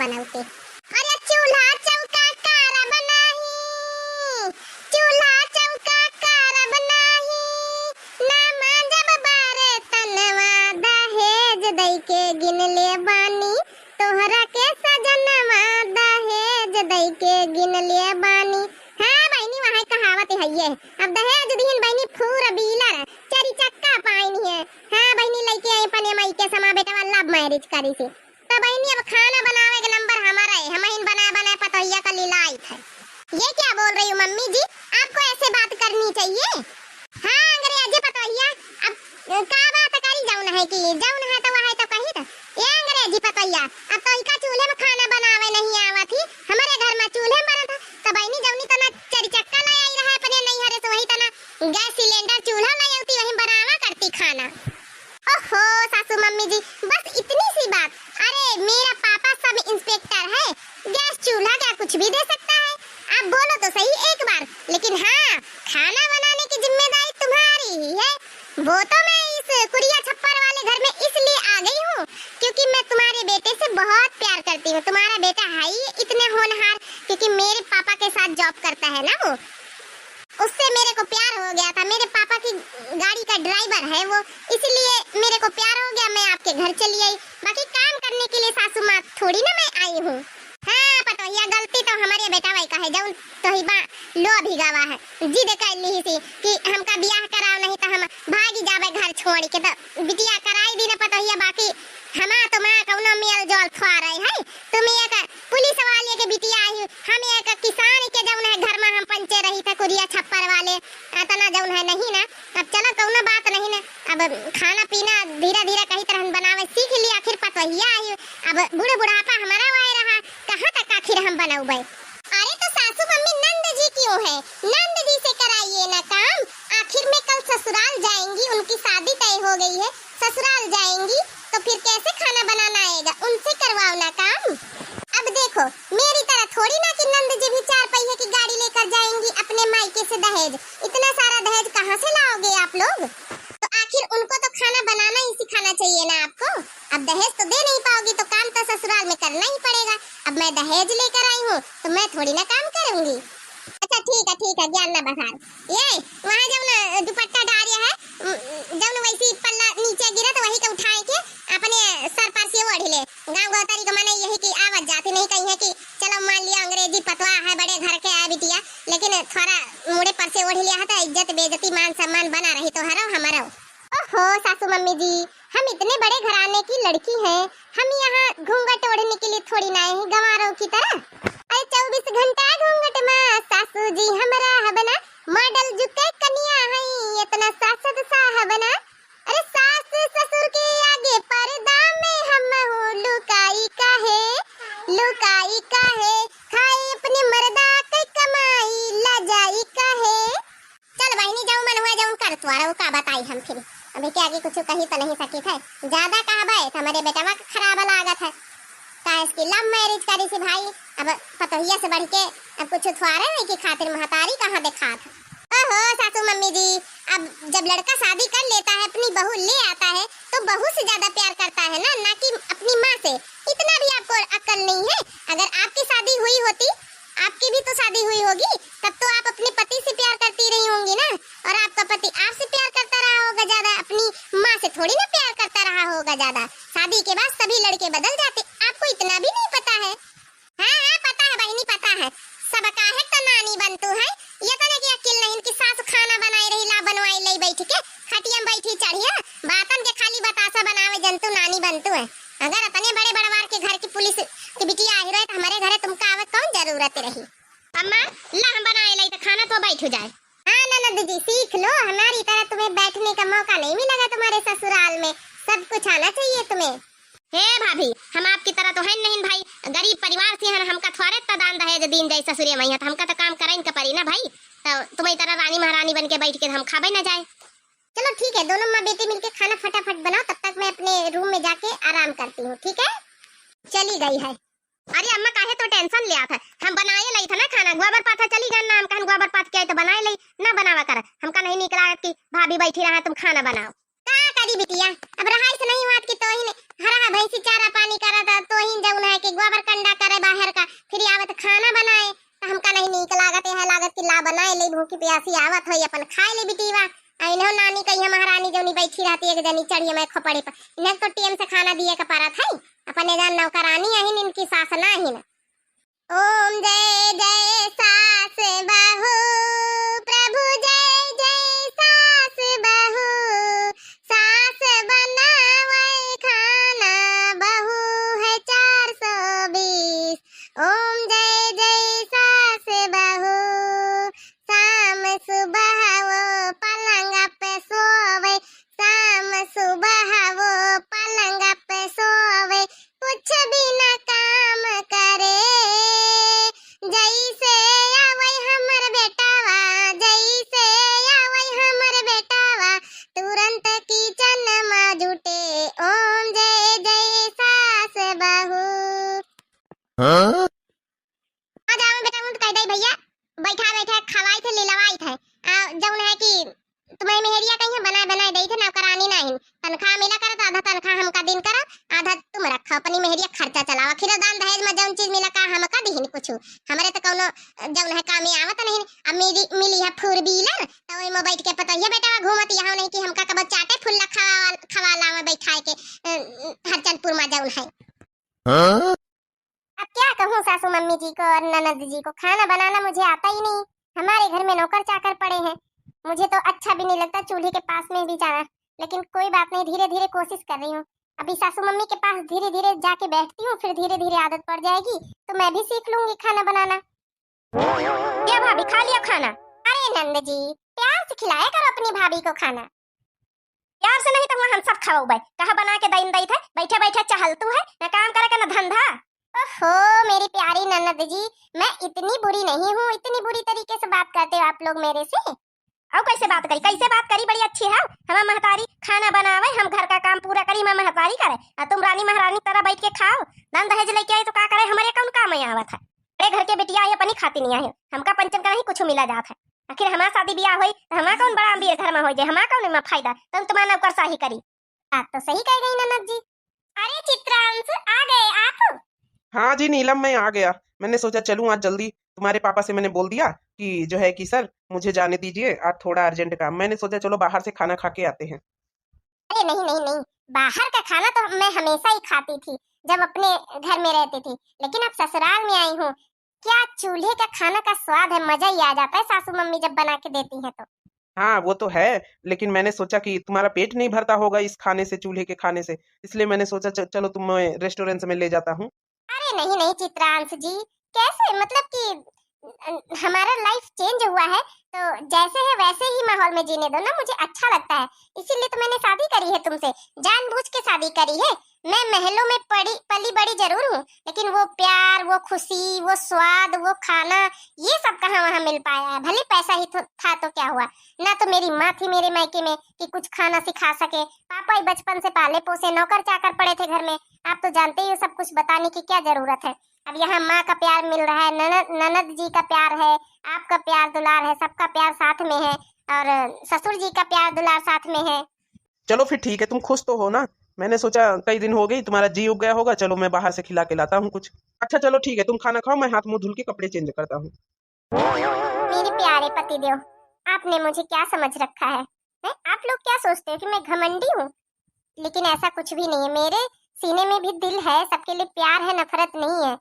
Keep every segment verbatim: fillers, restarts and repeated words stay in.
बनाऊ के। अरे चूल्हा चौका करब नाही, चूल्हा चौका करब नाही, ना मांजब बर्तनवा, दहेज दई के गिन ले बानी, तोहरा के सजनवा, दहेज दई के गिन ले बानी। हाँ बहिनी, वहाँ कहावत है ये, अब दहेज दिहिन बहिनी four wheeler, चारी चक्का पाइन है। हाँ बहिनी, लइके आई अपने माई के समा बेटवा love marriage करी सी। तो बहिनी, अब खाना बनावे के नंबर हमारा है, हमहिन बनाए बनाए पतोहिया का लीलाइत है। ये क्या बोल रही हो मम्मी जी, आपको ऐसे बात करनी चाहिए। हाँ अंग्रेजी पतोहिया, अब का बात करी, जौन है कि जौन है तो वह है तो कही था। ये अंग्रेजी पतोहिया, अब तो इका चूल्हे में खाना बनावे नहीं आवा थी, हमारे घर में चूल्हे में बनत है। तो बहिनी, जौनी तना चारी चक्का ले आई रहा है अपने नैहरे से, वही तना गैस सिलेंडर चूल्हा ले आती, वही बनावा करती खाना। ओहो सासू मम्मी जी, बस इतनी सी बात। अरे मेरा पापा सब इंस्पेक्टर है, गैस चूल्हा क्या कुछ भी दे सकता है? आप बोलो तो सही एक बार। लेकिन हाँ, खाना बनाने की जिम्मेदारी तुम्हारी ही है। वो तो मैं इस कुरिया छप्पर वाले घर में इसलिए आ गई हूँ क्योंकि मैं तुम्हारे बेटे से बहुत प्यार करती हूँ। तुम्हारा बेटा है ही इतने होनहार, क्योंकि मेरे पापा के साथ जॉब करता है ना वो, उससे मेरे को प्यार हो गया था। मेरे पापा की गाड़ी का ड्राइवर है वो, इसलिए मेरे को प्यार हो गया, मैं आपके घर चली आई। बाकी काम करने के लिए सासू माँ थोड़ी ना मैं आई हूँ। हाँ पतोहिया, गलती तो हमारे बेटा वही का है, जौन तोहिबा लो भी गवा है, जिद कर ली सी कि हमका बियाह कराओ, नहीं तो हम भागी जावे घर छोड़ के। तो बिटिया कराई दी ना पतोहिया, बाकी हमा तुम्हारा कौनो मेल जोल थोड़े है। तुम एक पुलिस वाले के बिटिया आई, हम एक किसान के जौन है घर में हम पंचे रही था कुरिया छप्पर वाले, इतना जौन है नहीं ना। अब चलो कौनो बात नहीं ना, अब खाना पीना धीरे धीरे कही तरह बनावे सीख ली, आखिर पतोहिया आई, अब बूढ़ बुढ़ापा हमारा वाए रहा, कहाँ तक आखिर हम बनौबे? अरे तो सासू मम्मी नंद जी क्यों है, नंद जी से कराइए ना काम, आखिर में कल ससुराल जाएंगी, उनकी शादी तय हो गई है, ससुराल जाएंगी तो फिर कैसे खाना बनाना आएगा, उनसे करवाओ ना काम। अब देखो मेरी तरह थोड़ी ना कि नंद जी भी चार पहिए की गाड़ी लेकर जाएंगी अपने मायके से दहेज, इतना सारा दहेज कहाँ से लाओगे आप लोग? तो आखिर उनको तो खाना बनाना ही सिखाना चाहिए ना आपको। अब दहेज तो दे नहीं पाओगी तो काम तो ससुराल में करना ही पड़ेगा। अब मैं दहेज लेकर आई हूँ तो मैं थोड़ी ना काम करूंगी। अच्छा ठीक है, ठीक है, ज्ञान ना बघार। ये वहाँ जौन दुपट्टा डारिया है, उम, जौन वैसी पल्ला नीचे गिरा तो वही के उठाए के अपने सर पर से ओढ़ ले। गाँव गौतरी के मने यही कि आवत जाती नहीं कही है कि चलो मान लिया अंग्रेजी पतवा है, बड़े घर के है बिटिया, लेकिन थोड़ा मुड़े पर से ओढ़ लिया है तो इज्जत बेइज्जती मान सम्मान बना रही तोहरो हमरो। ओहो सासू मम्मी जी, हम इतने बड़े घराने की लड़की हैं, हम यहाँ घूंघट ओढ़ने के लिए थोड़ी ना आए हैं गंवारों की तरह। अरे चौबीस घंटा घूंघट मा सासू जी हम रहब ना, मॉडल जुग के कनिया हई, इतना सासत साहब ना। अरे सास ससुर के आगे पर्दा में हम हूँ लुकाई काहे, लुकाई काहे, खाए अपने मर्दा के कमाई लजाई काहे। चल बहिनी, जौन मन हुआ जौन कर, तोहरा का बताई हम फिर। अभी के आगे कुछ कही तो नहीं सकी थे, ज्यादा कहबे तो हमारे बेटवा के खराब लागत है। काहे इसकी love marriage करी सी भाई, अब पतोहिया से बढ़ के अब कुछ थोड़े नहीं की खातिर महतारी कहाँ देखात है। ओहो सासू मम्मी जी, अब जब लड़का शादी कर लेता है, अपनी बहू ले आता है, तो बहू से ज्यादा प्यार करता है ना, ना कि अपनी माँ से। इतना भी आपको अक्ल नहीं है। अगर आपकी शादी हुई होती, आपकी भी तो शादी हुई होगी, तब तो आप अपने पति से प्यार करती रही होंगी ना, और आपका पति आपसे प्यार करता रहा होगा ज्यादा, अपनी माँ से थोड़ी ना प्यार करता रहा होगा ज्यादा। शादी के बाद सभी लड़के बदल जाते, आपको इतना भी नहीं पता है? हाँ, हाँ, पता है बहिनी, पता है। सब काहे तो नानी बनतू है, ये तो नहीं कि अकिल नहीं कि सास खाना बनाई रही, ला बनवाई ले बैठ के, खटिया में बैठी चढ़िया, बातन के खाली बतासा बनावे जनतू नानी बनतू है। अगर अपने बड़े बड़वार के घर की पुलिस की बिटिया आई रहे तो हमारे घरे तुमका आवे कौन जरूरत रही? अम्मा, ला हम बनाए लाई तो खाना तो बैठ हो जाए। हाँ ननद जी, सीख लो, हमारी तरह तुम्हें बैठने का मौका नहीं मिलेगा तुम्हारे ससुराल में, सब कुछ आना चाहिए तुम्हें। हे भाभी, हम आपकी तरह तो हैं नहीं भाई, गरीब परिवार से हैं, हमका थोड़े इतना दान दहेज दीन जाए ससुरे मैया, तो हमका तो काम कराइन का परी ना भाई। तो तुम्हारी तरह रानी महारानी बन के बैठ के हम खाबे ना जाए। चलो ठीक है, दोनों माँ बेटी मिलके खाना फटाफट बनाओ, तब तक मैं अपने रूम में जाके आराम करती हूँ, ठीक है? चली गई है। अरे अम्मा, काहे तो टेंशन लिया था, हम बनाए लाई था ना खाना, गोबर पाथा चली गए ना, हम कहन गोबर पाथ के आई तो बनाए लाई, ना बनावा कर, हमका नहीं निकला कि भाभी बैठी रहा, तुम खाना बनाओ। का करी बिटिया, अब रहाइस नहीं हुआ कि तोहिन हरा भैंसी चारा पानी करत, तोहिन जौन है कि गोबर कंडा करे बाहर का, फिर आवत खाना बनाए, तो हमका नहीं नीक लागत, यह लागत कि ला बनाए ले, भूखी प्यासी आवत होई, अपन खाए ले बिटिया। आ इन्हों नानी कहिया महारानी जौनी बैठी रहती एक जनी चढ़िया में खोपड़ी पर, इन्हें तो टेम से खाना दिए के परत है, अपने जान नौकरानी आहिन, इनकी सास ना आहिन। ओम जय जय सास बहू, प्रभु जय जय सास बहू, सास बनावे खाना, बहू है चार सौ बीस। ओम जय जय सास बहू, शाम सुबह वो पलंग पे सोवे, शाम सुबह वो पलंग पे सोवे, कुछ भी ना काम करे। जैसे आवै हमर बेटावा, जैसे आवै हमर बेटावा, तुरंत किचन मा जुटे। ओम जय जय सास बहू। हाँ? आ जाओ बेटा, उन कह दे भैया, बैठा बैठा खवाई थे, लिलवाई थे। आ, जौन है कि तुम्हारी मेहरिया कहीं बनाए बनाए दे थे, नौकरानी नहीं। तनख्वाह मिला करत, आधा तनख्वाह हमका दिन करो, आधा तुम रखो, अपनी मेहरिया खर्चा चलाओ। आखिर दान दहेज में जौन चीज मिला का हमका दिहिन कुछ, हमरे तो कौनो जौन है कामे आवत नहीं। अब मिली, मिली है four wheeler, तो ओई में बैठ के पतोहिया बेटा घूमत यहाँ नहीं कि हमका कब चाटे फुल्ला खवा, खवा लावे बैठाए के, अ, हरचंदपुर में जौन है। हाँ? अब क्या कहूँ सासू मम्मी जी को और ननद जी को, खाना बनाना मुझे आता ही नहीं। हमारे घर में नौकर चाकर पड़े हैं, मुझे तो अच्छा भी नहीं लगता चूल्हे के पास में भी जाना, लेकिन कोई बात नहीं, धीरे धीरे कोशिश कर रही हूँ। अभी सासू मम्मी के पास धीरे धीरे जाके बैठती हूँ, फिर धीरे धीरे आदत पड़ जाएगी तो मैं भी सीख लूंगी खाना बनाना। क्या भाभी, खा लिया खाना? अरे नंद जी, प्यार से खिलाया करो अपनी भाभी को खाना। प्यार से नहीं तो वहाँ हम सब खवाऊ बे। कहा बना के दइन दई थे, बैठे बैठे चहलतू है, न काम करे का न धंधा। ओहो मेरी प्यारी ननद जी, मैं इतनी बुरी नहीं हूँ, इतनी बुरी तरीके से बात करते हो आप लोग मेरे से। और कैसे बात करी, कैसे बात करी, बड़ी अच्छी है हमार महतारी, खाना बनावे, हम घर का काम पूरा करी, हमार महतारी करे, और तुम रानी महारानी तरह बैठ के खाओ। दान दहेज लेके आई तो का करे, हमारे कौन काम में आवत है? बड़े घर के बिटिया आई, अपनी खाती नहीं आई, हमका पंचन का नहीं कुछ मिला जात है। आखिर हमार शादी ब्याह होई तो हमार कौन बड़ा अमीर घर में होई जे, हमार कौन एमा फायदा, तुम तुम्हार नौकरशाही करी। बात तो सही कह गई ननद जी। अरे चित्रांश, आ गए आप? हाँ जी नीलम, मैं आ गया। मैंने सोचा चलूँ आज जल्दी। तुम्हारे पापा से मैंने बोल दिया कि जो है कि सर, मुझे जाने दीजिए, आज थोड़ा अर्जेंट काम। मैंने सोचा चलो बाहर से खाना खा के आते हैं। अरे नहीं, नहीं, नहीं, बाहर का खाना तो मैं हमेशा ही खाती थी जब अपने घर में रहती थी, लेकिन अब ससुराल में आई हूँ, क्या चूल्हे का खाना का स्वाद है, मजा ही आ जाता है सासू मम्मी जब बना के देती हैं तो। हाँ, वो तो है, लेकिन मैंने सोचा कि तुम्हारा पेट नहीं भरता होगा इस खाने से, चूल्हे के खाने से, इसलिए मैंने सोचा च-, चलो तुम्हें रेस्टोरेंट में ले जाता हूँ। अरे नहीं, नहीं चित्रांश जी, कैसे, मतलब कि, अ, हमारा life change हुआ है, तो जैसे है वैसे ही माहौल में जीने दो ना, मुझे अच्छा लगता है, इसीलिए तो मैंने शादी करी है तुमसे, जानबूझ के शादी करी है। मैं महलों में पड़ी, पली बड़ी जरूर हूँ, लेकिन वो प्यार, वो खुशी, वो स्वाद, वो खाना, ये सब कहाँ वहाँ मिल पाया है? भले पैसा ही थो-, था तो क्या हुआ, ना तो मेरी माँ थी मेरे मायके में कि कुछ खाना सिखा सके। पापा ही बचपन से पाले पोसे, नौकर चाकर पड़े थे घर में। आप तो जानते ही हो, सब कुछ बताने की क्या जरूरत है। अब यहाँ माँ का प्यार मिल रहा है, ननद, ननद जी का प्यार है, आपका प्यार दुलार है, सबका प्यार साथ में है, और ससुर जी का प्यार दुलार साथ में है। चलो फिर ठीक है, तुम खुश तो हो ना? मैंने सोचा कई दिन हो गई, तुम्हारा जी उग गया होगा, चलो मैं बाहर से खिला के लाता हूँ कुछ। अच्छा चलो ठीक है, तुम खाना खाओ, मैं हाथ मुंह धुल के कपड़े change करता हूँ। मेरे प्यारे पतिदेव, आपने मुझे क्या समझ रखा है? हैं? आप लोग क्या सोचते हो कि मैं घमंडी हूँ? लेकिन ऐसा कुछ भी नहीं है। मेरे सीने में भी दिल है, सबके लिए प्यार है, नफरत नहीं है।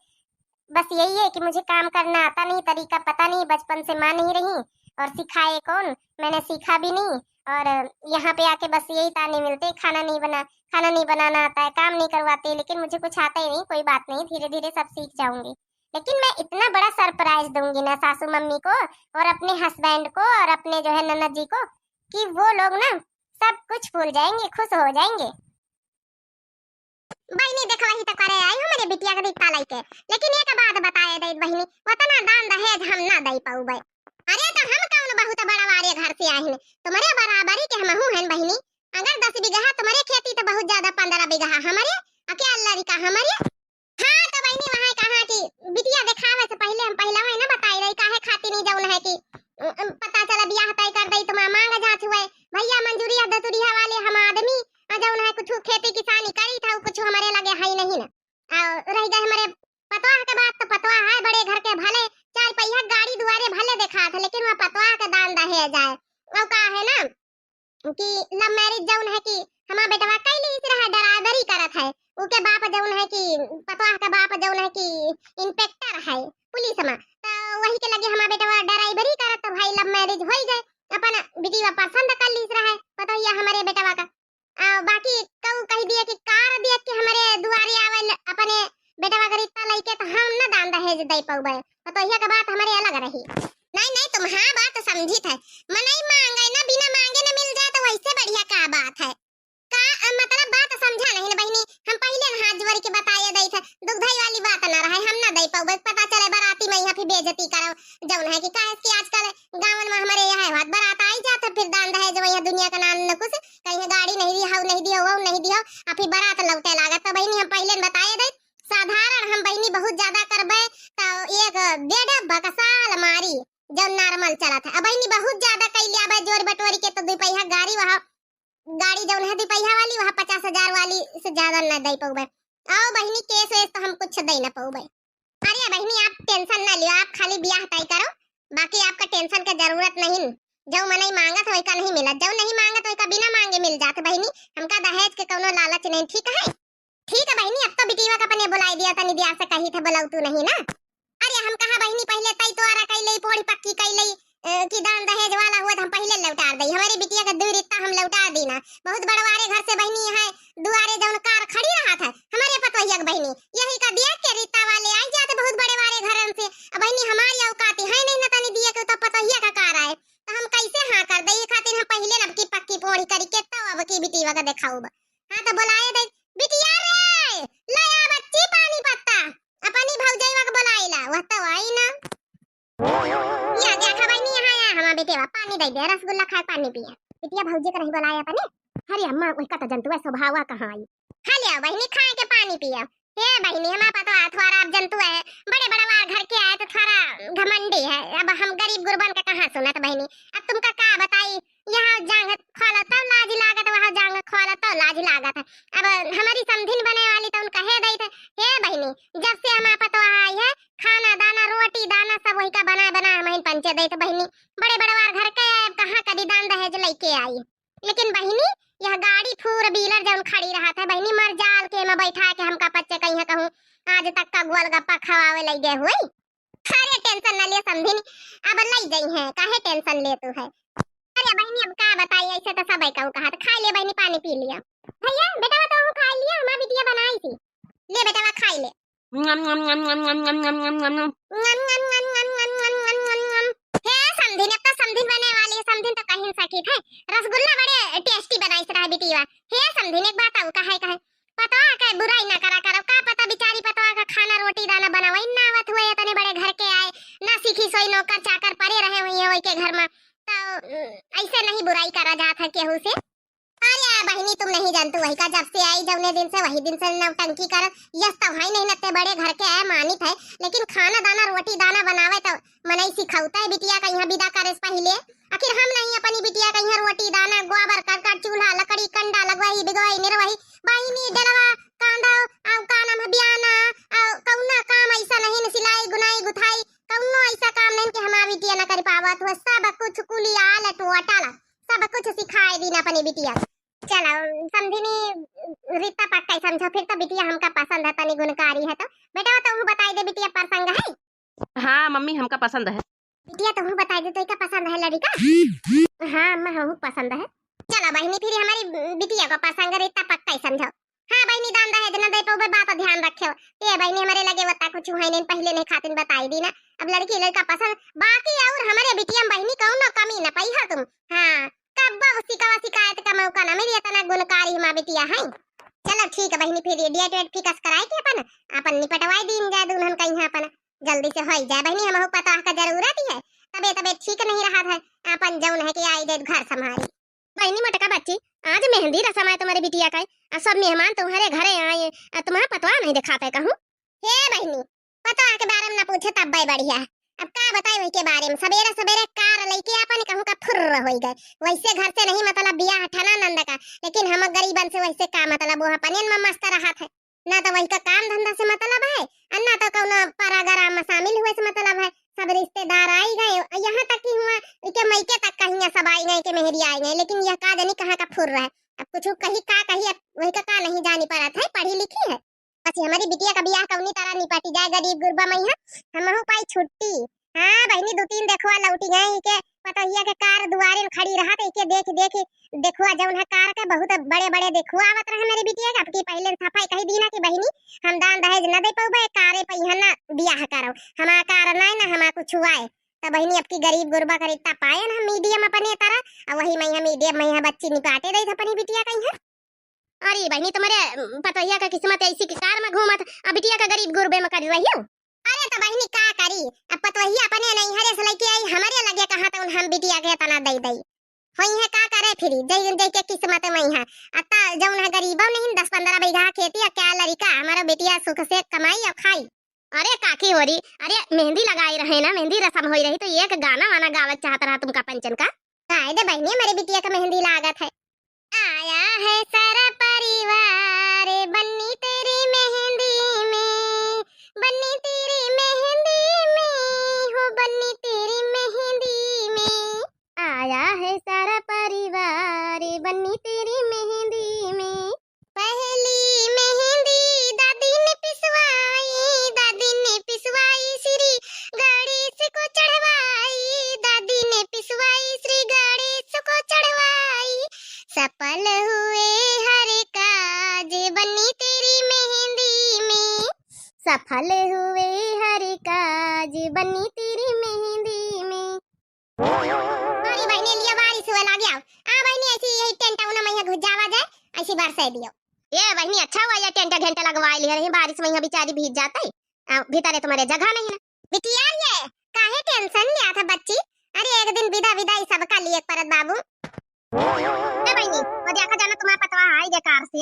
बस यही है कि मुझे काम करना आता नहीं, तरीका पता नहीं, बचपन से माँ नहीं रही और सिखाए कौन, मैंने सीखा भी नहीं। और यहाँ पे आके बस यही ताने मिलते, खाना नहीं बना, खाना नहीं बनाना आता है, काम नहीं करवाते, लेकिन मुझे कुछ आता ही नहीं। कोई बात नहीं, धीरे धीरे सब सीख जाऊंगी। लेकिन मैं इतना बड़ा surprise दूंगी ना सासू मम्मी को और अपने husband को और अपने जो है ननद जी को, कि वो लोग ना सब कुछ भूल जाएंगे, खुश हो जाएंगे। बहिनी, देखवा ही तो करे आई हमरे बिटिया के रिश्ता लइके, लेकिन एक बात बताए दे बहिनी, उतना दान दहेज हम ना दे पाउबे। अरे तो हम कौन बहुत बड़ा वारे घर से आहिन, तुम्हरे बराबरी के हमहू हन बहिनी। अगर दस बीघा तुम्हरे खेती तो बहुत ज्यादा, पन्द्रह बीघा हमरे, अकेल लड़का हमरे। हाँ तो बहिनी, वहाँ कहा कि बिटिया देखावे से पहले हम पहला वही ना बताई रही, काहे खातिर नहीं जौन है कि, अम, पता चला बियाह तय कर दई तो माँ मांग जात हुए, भैया मंजूरी है दतुरिया वाले हम आदमी, कुछ खेती किसानी करी था, कुछ हमरे लगे है नहीं ना। और रह गए हमरे पतवाह के बात, तो पतवाह है बड़े घर के, भले चार पहिया गाड़ी दुआरे भले देखात है, लेकिन वह पतवाह के दान दहेज आए। और का है ना कि love marriage जौन है कि हमार बेटवा कैली इस रहा, ड्राइवरी करत है, उके बाप जौन है कि पतवाह के बाप जौन है कि इंस्पेक्टर है पुलिस में, तो वही के लगे हमार बेटवा ड्राइवरी करत, तो भाई love marriage होई गए, अपन बिटिया पसंद कर लीस रहे पतोहिया हमरे बेटवा का। आ, बाकी कहू कह दिए कि कार देख के हमरे दुआरे आवे ल-, अपने बेटवा के रिश्ता लइके, तो हम न दान दहेज दे पउबे। पतोहिया के बात हमरे अलग रही। नहीं, नहीं, तुम हाँ बात समझित है। मनई मांगे न, बिना मांगे न मिल जाए तो वैसे बढ़िया का बात है? का, अ, मतलब बात समझा नहीं न बहिनी। हम पहिले न हाथ जोड़ के बताए दई थे, दुगधई वाली बात न रहे, हम न दे पउबे। पता चले बाराती में यहाँ फिर बेइज्जती करो, जौन है कि काहे कि आजकल गाँवन में हमरे यहाँ है बात, बारात आई जात है, फिर दान दहेज वही दुनिया का नाम न कुछ, कहीं गाड़ी नहीं दी, हऊ नहीं दियो, वो नहीं दियो, आ फिर बारात लौटे लागत। तो बहिनी हम पहिले न बताए दे, साधारण हम बहिनी बहुत ज्यादा करबे तो एक डेढ़ बक्सा अलमारी जौन normal चलत है। अब बहिनी बहुत ज्यादा कैले आबे जोर बटोरी के, तो दुपहिया गाड़ी वहाँ, गाड़ी जौन है दुपहिया वाली, वहाँ पचास हजार वाली से ज्यादा न दे पउबे। आओ बहिनी, केस वेस तो हम कुछ दे न पउबे। अरे बहिनी, आप tension ना लियो, आप खाली बियाह तय करो, बाकी आपका tension के जरूरत नहीं। जौ मनई मांगत है, वही का नहीं मिलत, जौ नहीं मांगत, वही का बिना मांगे मिल जात। बहिनी, हमका दहेज के कौनो लालच नहीं, ठीक है? ठीक है बहिनी, अब तो बिटिया का अपने बुलाई दिया, तनी दिया से कही थे, बुलाऊ तू नहीं ना। अरे हम कहा बहिनी, पहिले तई तोरा कैले, पोड़ी पक्की कैले, अ, कि दान दहेज वाला हुआ तो हम पहिले लौटार दई। हमरे बिटिया के दुई रित्ता हम लौटार दी ना। बहुत बड़वारे घर से बहिनी है, दुआरे जौन कार खड़ी रहत है, हमरे पतोहिया के बहिनी, यही का दिया के रित्ता वाले आई जाते बहुत बड़े वारे घरन से। अब बहिनी हमारी औकाती है नहीं ना तनी दिए के, तो पतोहिया का कार आए, तो हम कैसे हाँ कर दे? ये खातिर हम पहिले अब की पक्की पोड़ी करी के तो अब की बिटिया का देखाऊब। हाँ तो बुलाए दे, बिटिया रे, ले आ बच्ची पानी पत्ता, अपनी भौजैया के बुलाई ला, वह तो आई ना। या देखा बहिनी, यहाँ आया हमार बेटेवा, पानी दे दे, रसगुल्ला खाए, पानी पिया। बिटिया भौजी के नहीं बुलाए अपने। अरे अम्मा, वही का तो जंतुआ स्वभावा कहाँ आई। खा लिया बहिनी, खाए के पानी पिया। हे बहिनी, हमार पतवा थोड़ा अब जंतु है, बड़े बड़वार घर के आए तो थोड़ा घमंडी है। अब हम गरीब गुरबन का कहाँ सुनत बहिनी। अब तुमका का बताई, यहाँ जांग खोला तो लाज लागत, वहाँ जांग खोला तो लाज लागत है। अब हमारी समधिन बने वाली तो उन कहे दई थे, हे बहिनी, जब से हमार पतवा आई है, खाना दाना, रोटी दाना सब वही का बना बना हम ही पंचे दई थे बहिनी। बड़े बड़वार घर के आए, अब कहाँ कभी दान दहेज लइके आई। लेकिन बहिनी, यह गाड़ी four wheeler जौन खड़ी रहत है बहिनी, मर जाल के में बैठा के हमका पच्चे कहीं कहूँ आज तक का गोलगप्पा खवावे लइ गए हुई। अरे tension ना ले समधिन, अब लइ गई हैं, काहे tension ले तू है? अरे बहिनी, अब का बताई, ऐसे तो सब कहू कहा, तो खा ले बहिनी, पानी पी लिया। भैया, बेटा तो खा लिया, हमार बिटिया बनाई थी। ले बेटा, खा ले। नम, नम, नम, नम। हे समधिन, अब तो समधिन बने वाली है, समधिन तो कहीं सकी थे। रसगुल्ला बड़े tasty बनाई से रहा बिटिया। हे समधिन, एक बात आऊ, कहे, कहे, पतवा के बुराई ना करा करो, का पता बिचारी पतवा का खाना रोटी दाना बनावई ना आवत हुए, इतने बड़े घर के आए, ना सीखी सोई, नौकर चाकर परे रहे हुई है वही के घर में, तो, उम, ऐसे नहीं बुराई करा जात है केहू से। अरे बहिनी, तुम नहीं जानतू वही का, जब से आई जौने दिन से, वही दिन से नौटंकी करत। यस तो है नहीं, नत्ते बड़े घर के आए मानित है, लेकिन खाना दाना रोटी दाना बनावे तो मनई सिखौता है बिटिया का यहाँ विदा करे से पहिले। आखिर हम नहीं अपनी बिटिया का यहाँ रोटी दाना, गोबर करकट, चूल्हा लकड़ी, कंडा लगवाई, बिगवाई, निरवाई, बहिनी डलवा, कांदा, आ, का नाम है, बियाना, आ, कौना काम ऐसा नहीं न, सिलाई गुनाई गुथाई, कौनो ऐसा काम नहीं कि हमार बिटिया न कर पावत हो। सब कुछ कुली आल टोटल, सब कुछ सिखाए दीन अपनी बिटिया। चलो समधिनी, रित्ता पक्का ही समझो, फिर तो बिटिया हमका पसंद है, तनी गुणकारी है। तो बेटा, तो हूँ बताई दे बिटिया, पसंद है। हाँ मम्मी, हमका पसंद है। बिटिया, तो हूँ बताई दे, तो का पसंद है लड़का? हाँ अम्मा, हूँ पसंद है। चलो बहिनी, फिर हमारी बिटिया को पसंद, रित्ता पक्का ही समझो। हाँ बहिनी, दान दहेज न दे पउबे, बात ध्यान रखियो। ए बहिनी, हमरे लगे वत्ता कुछ है नहीं, पहिले नहीं खातिन बताई दीन। अब लड़की लड़का पसंद, बाकी और हमरे बिटिया में बहिनी कौनो कमी न पइहो तुम। हाँ, कब्बो शिकवा शिकायत का मौका न मिली, इतना गुणकारी हमार बिटिया है। चलो ठीक है बहिनी, फिर ये date वेट fix कराए के अपन, अपन निपटवाई दीन जाए दुल्हन का यहाँ अपन, जल्दी से होई जाए बहिनी, हमहू पतोह का जरूरत ही है, तबे तबे ठीक नहीं रहत है, अपन जौन है कि आई जाए घर संभारी। बहिनी मोटका बच्ची, आज मेहंदी रसम आए तुम्हारे बिटिया का, आ सब मेहमान तुम्हारे घरे आए, आ तुम्हारा पतोह नहीं दिखाते कहूँ। हे बहिनी, पतोह के बारे में ना पूछे तब बढ़िया है। अब का बताई वही के बारे में, सबेरे सबेरे कार लइके अपन कहूँ का फुर्र होई गए। वैसे घर से नहीं मतलब बियाह ठना नंद का, लेकिन हम गरीबन से वैसे का मतलब, वो अपने में मस्त रहत है। ना तो वही का काम धंधा से मतलब है, और ना तो कौनो परागराम में शामिल हुए से मतलब है। सब रिश्तेदार आई गए, और यहाँ तक कि हुआ इके मइके तक कहिया सब आई गए, के मेहरी आई गए, लेकिन यह का जानी कहाँ का फुर रहे। अब कुछ कही का कही, अब वही का, का नहीं जानी पड़त है, पढ़ी लिखी है। बस हमरी बिटिया का बियाह कौनी तरह निपटी जाए गरीब गुरबा मइहाँ, हमहू पाई छुट्टी। हाँ बहिनी, दो तीन देखुआ लौटी गए, इके पतोहिया के कार दुआरे में खड़ी रहत, इके देख देख देखुआ जौन है कार के बहुत बड़े बड़े देखुआ आवत रहे मेरी बिटिया के। अब की पहले सफाई कही दीना कि बहिनी, हम दान दहेज न दे पउबे, कारे पे यहाँ न बियाह करो, हमारा कार नाय न हमारा कुछ आए। तो बहिनी, अब की गरीब गुरबा का रिश्ता पाए न हम मीडियम अपने तरह, और वही मइहाँ मीडियम मइहाँ बच्ची निपाटे दे अपनी बिटिया कहीं है। अरे बहिनी, तुम्हारे, अम, पतोहिया का किस्मत ऐसी कि कार में घूमत, अब बिटिया का गरीब गुरबे में कर रही हो। अरे तो बहिनी का करी, अब पतोहिया अपने नैहरे से लइके आई, हमरे लगे कहाँ तो हम बिटिया के तना दे दई। होई है का करे फिरी, जई जई के किस्मत मइहाँ। अत्ता जौन है गरीबो नहीं, दस पन्द्रह बीघा खेती, और क्या लड़िका, हमारा बिटिया सुख से कमाई और खाई। अरे काकी होरी, अरे मेहंदी लगाई रहे ना, मेहंदी रसम होई रही तो एक गाना वाना गावत चाहत रहा तुमका पंचन का। गाए दे बहिनी, हमारे बिटिया का मेहंदी लागत है। आया है सारा परिवार बन्नी तेरी मेहंदी में, बन्नी तेरी मेहंदी में, हो बन्नी तेरी मेहंदी में। आया है सारा परिवार बन्नी तेरी मेहंदी में। पहली मेहंदी दादी ने पिसवाई, दादी ने पिसवाई, श्री गणेश को चढ़वाई, दादी ने पिसवाई, श्री गणेश को चढ़वाई। सफल हुए हर काज बन्नी तेरी मेहंदी में, सफल हुए हर काज बन्नी तेरी मेहंदी में। अरे बहिनी, लिया बारिश हुए लाग जाओ। आ बहिनी, ऐसी यही टेंट उना मइहाँ घुस जावा जाए, ऐसी बरसाई दियो। ए बहिनी, अच्छा हुआ ये टेंट घंटा लगवाई लिया रही, बारिश मइहाँ बेचारी भीज जाते। आ, भीतरे तुम्हारे जगह नहीं ना। बिटिया, ये काहे टेंशन लिया था बच्ची? अरे एक दिन विदा विदा ई सबका लिए परत बाबू। ए बहिनी, वो देखा जाना तुम्हारा पतवा आई गे कार से।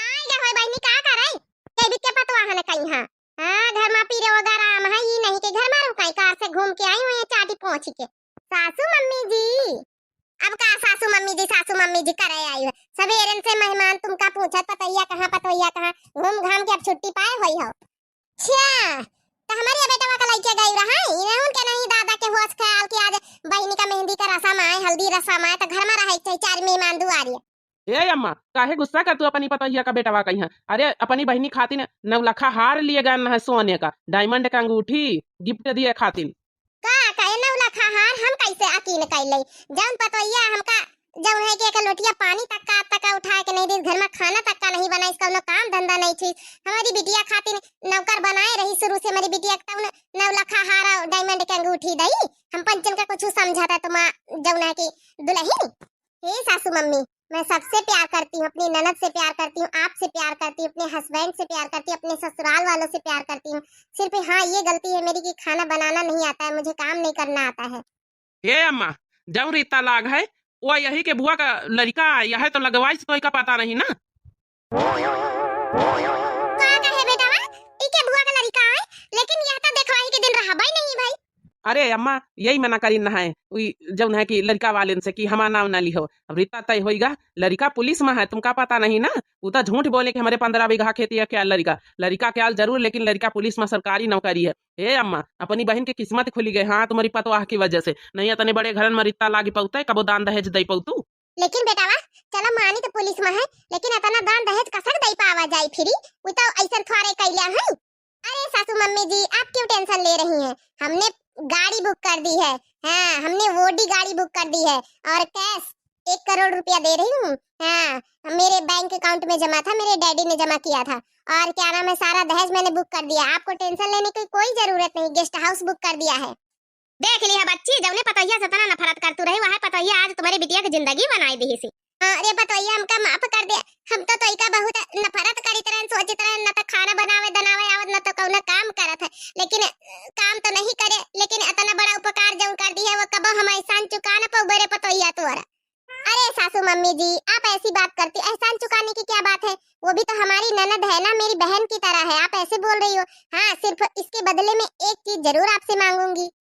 आई गे होई बहिनी, का करे? के भी के पतवा है न कहीं, हाँ? हाँ, घर मा पीरे वगैरह आम है, ई नहीं के घर मा रुकाई, कार से घूम के आई हुई है चाटी पहुँची के। सासू मम्मी जी, अब का सासू मम्मी जी, सासू मम्मी जी करे आई है? सवेरन से मेहमान तुमका पूछत, पतोहिया कहाँ, पतोहिया कहाँ, घूम घाम के अब छुट्टी पाए होई हो। अच्छा, तो हमारे बेटवा का लइके गई रहा, इन्हें उनके नहीं दादा के होश ख्याल कि आज बहिनी का मेहंदी का रसम आए, हल्दी रसम आए, तो घर मा रहे के चाही, चार मेहमान दुआरी। ए अम्मा, काहे गुस्सा कर तू अपनी पतोहिया का बेटवा कइहाँ? अरे, अपनी बहिनी खातिर नौलखा हार लिए गए न है सोने का, diamond का अंगूठी gift दिए खातिर। का, का ए नौलखा हार हम कैसे अकीन कैले? जौन पतोहिया हमका, जौन है कि एक लोटिया पानी तक का, तक का उठाए के नहीं दी, घर मा खाना तक का नहीं बनाई, कौनो काम धंधा नहीं थी। हमारी बिटिया खातिर नौकर बनाए रही शुरू से, हमारी बिटिया के तौन नौलखा हार और diamond के अंगूठी दई। हम पंचन का कुछ समझा था तुम्हारा, जौन है कि दुल्हन। हे सासू मम्मी, मैं सबसे प्यार करती हूँ, अपनी ननद से प्यार करती हूँ, आपसे प्यार करती हूँ, अपने husband से प्यार करती हूँ, अपने ससुराल वालों से प्यार करती हूँ। सिर्फ हाँ, ये गलती है मेरी कि खाना बनाना नहीं आता है, मुझे काम नहीं करना आता है। ए अम्मा, जौन रीता लाग है, वो यही के बुआ का लड़िका आया है, तो लगवाइस तो इका पता नहीं ना। का कहे बेटवा, इके बुआ का लड़िका आए, लेकिन यह तो देखवाई के दिन रहबा ही नहीं भाई। अरे अम्मा, यही मना करीन है, उई जौन है कि लड़िका वालेन से कि हमार नाव ना लिहो। अब रिश्ता तय होइगा, लड़िका पुलिस मा है, तुमका पता नहीं ना। उ तो झूठ बोले कि हमरे पन्द्रह बीघा खेती है, क्या लड़िका, लड़िका क्या जरूर, लेकिन लड़िका पुलिस मा सरकारी नौकरी है। ए अम्मा, अपनी बहिन के किस्मत खुली गए, हाँ, तुम्हारी पतवाह की वजह से, नहीं इतने बड़े घरन मा रिश्ता लागी पौते, कबो दान दहेज दे पौतू। लेकिन बेटावा, चलो मानी तो पुलिस मा है, लेकिन इतना दान दहेज कसक दे पावा जाए फिरी, उ तो ऐसन थोड़े कैला है। अरे सासू मम्मी जी, आप क्यों tension ले रही हैं? हमने गाड़ी book कर दी है, हाँ, हमने वोडी गाड़ी book कर दी है, और cash एक करोड़ रुपया दे रही हूँ। हाँ, मेरे bank account में जमा था, मेरे daddy ने जमा किया था, और क्या नाम है, सारा दहेज मैंने book कर दिया। आपको tension लेने की कोई जरूरत नहीं, guest house book कर दिया है। देख लिहा बच्ची, जौने पतोहिया से इतना नफरत करतू रही, वह पतोहिया आज तुम्हारे बिटिया की जिंदगी बनाई दिहिसी। हाँ, अरे पतोहिया, हमका माफ कर दे। हम तो तोइका बहुत नफरत करित रहन, सोचित रहन, न तो खाना बनावे दनावे आवत, न तो कौनो काम करत है, लेकिन, अ, काम तो नहीं करे, लेकिन इतना बड़ा उपकार जौन कर दी है, वो कबो हम एहसान चुका न पउबे रे पतोहिया तोरा। अरे सासू मम्मी जी, आप ऐसी बात करती, एहसान चुकाने की क्या बात है? वो भी तो हमारी ननद है ना, मेरी बहन की तरह है, आप ऐसे बोल रही हो। हाँ, सिर्फ इसके बदले में एक चीज जरूर आपसे मांगूंगी।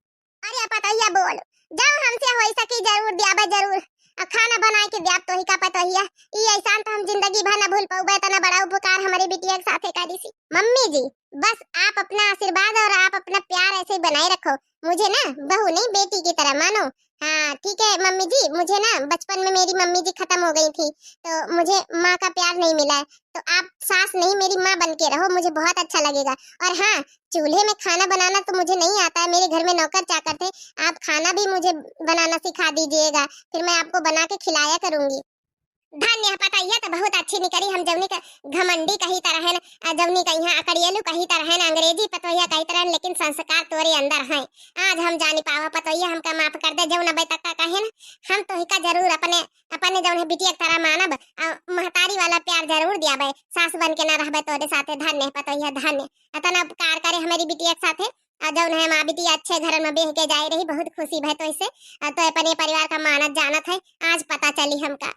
अरे पतोहिया बोल, जब हमसे होई सकी जरूर दियाबे जरूर। और खाना बनाए के द्याब तोहिका पतोहिया। ई एहसान तो हम जिंदगी भर न भूल पउबे, इतना बड़ा उपकार हमरी बिटिया के साथे करिसी। मम्मी जी, बस आप अपना आशीर्वाद और आप अपना प्यार ऐसे ही बनाए रखो। मुझे ना बहू नहीं, बेटी की तरह मानो। हाँ ठीक है मम्मी जी, मुझे ना बचपन में मेरी मम्मी जी खत्म हो गई थी, तो मुझे माँ का प्यार नहीं मिला है, तो आप सास नहीं, मेरी माँ बन के रहो, मुझे बहुत अच्छा लगेगा। और हाँ, चूल्हे में खाना बनाना तो मुझे नहीं आता है, मेरे घर में नौकर चाकर थे, आप खाना भी मुझे बनाना सिखा दीजिएगा, फिर मैं आपको बना के खिलाया करूंगी। धन्य है पतोहिया, तो बहुत अच्छी निकरी। हम जौनी का घमंडी कही तरहन, आ जौनी का यहाँ अकड़ियलू कही तरहन, अंग्रेजी पतोहिया कही तरहन, लेकिन संस्कार तोरे अंदर हैं। आज हम जानी पावा पतोहिया, हमका माफ कर दे। जौन अबे तक का कहे न, हम तोहिका जरूर अपने, अपने जौन है बिटिया के तरह मानब, आ महतारी वाला प्यार जरूर दियाबे। सास बन के ना रहबे तोरे साथे। धन्य है पतोहिया, धन्य। इतना उपकार करे हमारी बिटिया के साथे। आ जौन है माँ बिटिया अच्छे घर में बेह के जाए रही, बहुत खुशी भय तो इसे। आ तो अपने परिवार का मानत जानत है, आज पता चली हमका।